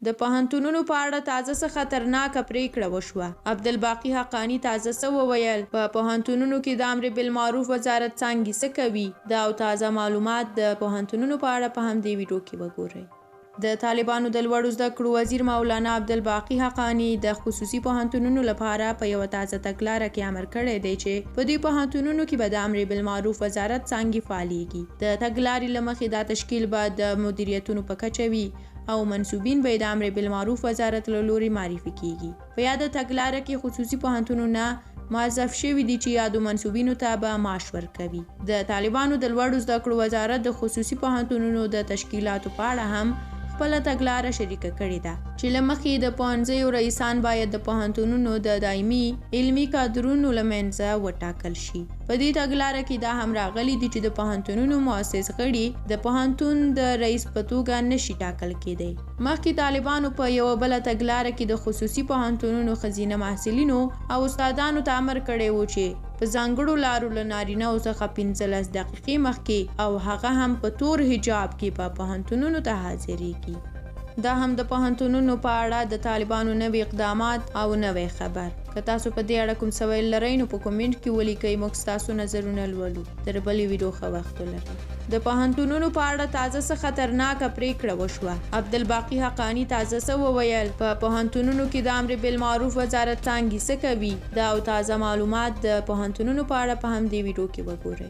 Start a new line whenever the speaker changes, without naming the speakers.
د پوهنتونونو په اړه تازه څه خطرناکه پرېکړه وشوه؟ عبدالباقي حقاني تازه څه وویل؟ په پوهنتونونو کې د امر بالمعروف وزارت څانګې څه کوي؟ دا او تازه معلومات د پوهنتونونو په اړه په همدې ویډیو کې وګورئ. د طالبانو د لوړو زده کړو وزیر مولانا عبدالباقي حقاني د خصوصي پوهنتونونو لپاره په یوه تازه تګلاره کې امر کړی دی چې په دې پوهنتونونو کې به د امر بالمعروف وزارت څانګې فعالېږي. د تګلارې له مخې دا تشکیل به د مدیریتونو په کچه وي او منسوبین به یې د امر بالمعروف وزارت له لوري معرفي کېږي. په یاده تګلاره کې خصوصي پوهنتونونه موظف شوي دي چې یادو منسوبینو ته به معاش ورکوي. د طالبانو د لوړو زده کړو وزارت د خصوصي پوهنتونونو د تشکیلاتو په اړه هم خپله تګلاره شریکه کړې ده، چې له مخې یې د پوهنځیو رئیسان باید د پوهنتونونو د دایمي علمي کادرونو له منځه وټاکل شي. په دې تګلاره کې دا هم راغلي دي چې د پوهنتونونو مؤسس غړي د پوهنتون د رئیس په توګه نه شي ټاکل کېدی. مخکې طالبانو په یوه بله تګلاره کې د خصوصي پوهنتونونو ښځینه محصلینو او استادانو ته امر کړی و چې په ځانګړو لارو له نارینه وو څخه 15 دقیقې مخکې او هغه هم په تور حجاب کې به پوهنتونونو ته حاضرېږي. دا هم د پوهنتونونو په اړه د طالبانو نوي اقدامات او نوی خبر. که تاسو په دې اړه کوم څه ویل لرئ نو په کومنټ کې ولیکئ، موږ ستاسو نظرونه لولو. تر بلې ویډیو ښه وخت ولرئ. د پوهنتونونو په اړه تازه څه خطرناکه پرېکړه وشوه؟ عبدالباقي حقاني تازه څه وویل؟ په پوهنتونونو کې د امر بالمعروف وزارت څانګې څه کوي؟ دا او تازه معلومات د پوهنتونونو په اړه په همدې ویډیو کې وګورئ.